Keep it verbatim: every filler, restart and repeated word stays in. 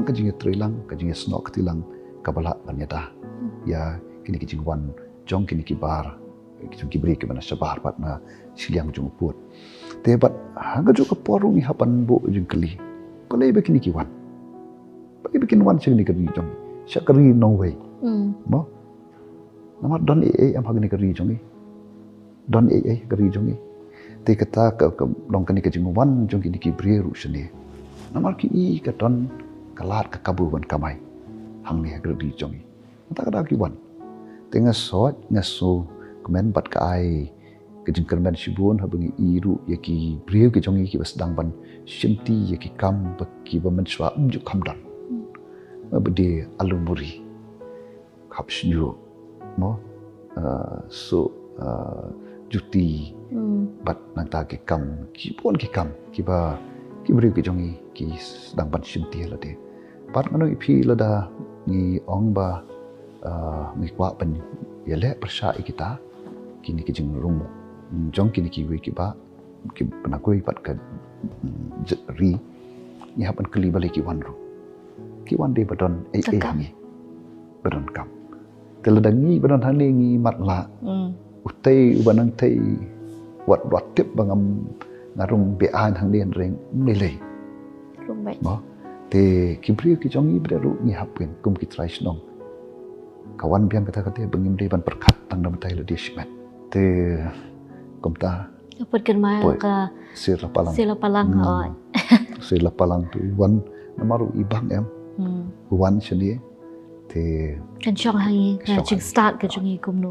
ka jingïatreilang, ka jingïasnoh kti lang kaba lah ban ïada ïa kine ki jingwan jong kine ki bar, ki jong ki briew kiba na shabar bad na shiliang jong u pud. Te bad ha kajuh ka por ruh ngi hap ban buh jingkylli, balei ba kine ki wan? Balei ba kin wan sha kane ka ri jong ngi, sha ka ri nongwei? Mo, namar don ei ei em ha kane ka ri jong ngi? Don ei ei ha ka ri jong ngi? Te kata ka, ka long kane ka jingwan jong kine ki briew ruh shane, namar ki i ka don ka lad ka kabu ban kamai hangne ha ka ri jong ngi. Kata ka daw ki wan. Te nga sot, nga sngewkmen bad ka ai ka jingkyrmen shibun haba ngi i ruh ïa ki briew ki jong ngi kiba sdang ban shimti ïa ki kam ba kiba mynshuwa ym ju kham don. Ba dei alu muri, khap shñiuh, mo, uh, so, uh, juti, bad nangta ki kam, ki bun ki kam kiba ki briew ki jong ngi ki sdang ban shimti ïa lade. Bad nga ong ïa phi, lada ngi ong ba, uh, ngi kwah ban ïaleh pyrshah ïa kita, kine ki jingrung jong kine kiwei ki bah kiba na kiwei pat ka, mm, jait ri, ngi hap ban kylli balei ki wan ruh. Ki wan dei ba don ei ei ha ngi, ba don kam. Te lada ngi ba don hangne ngi matlah, utei uba nang tei, wat, wat tip ba ngam, nga rung be-aiñ hangne hynrei ym lei lei. Mo, te ki briew ki jong ngi ba dei ruh ngi hap pyn kum ki trai shnong. Ka wan biang kata kata ba ngim dei ban pyrkhat tang da mynta ïa lade shimet. Te kumta. Put kynmaw ka sir la palang. Sir la palang, oh. Sir la palang tu wan namar u i bang em. Wan shane te kan shong ha ngi, ka jingstad ka jong ngi kumno.